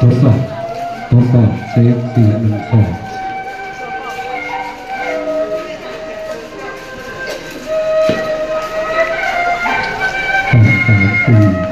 ທົດສອບ ທົດສອບ ເຊັກ ສີ່ ໜຶ່ງ ສອງ ສາມ ສາມ ສີ່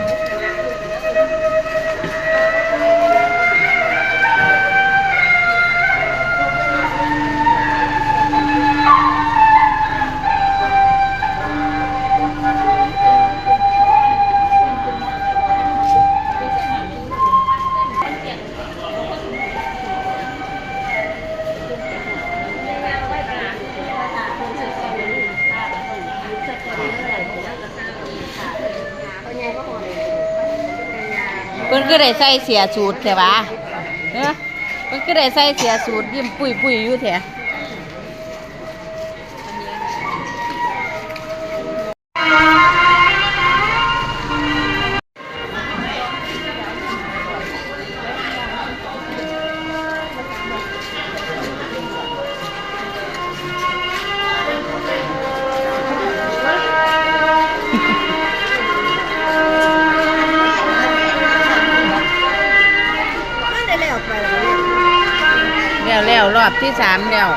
ເພິ່ນຄືໄດ້ໃສ່ເສື້ອສູດແທ້ຫວາ? ເອີ ເພິ່ນຄືໄດ້ໃສ່ເສື້ອສູດຍິ້ມປຸ້ຍໆຢູ່ແທ້? ແລ້ວໆ ລອບທີສາມແລ້ວ.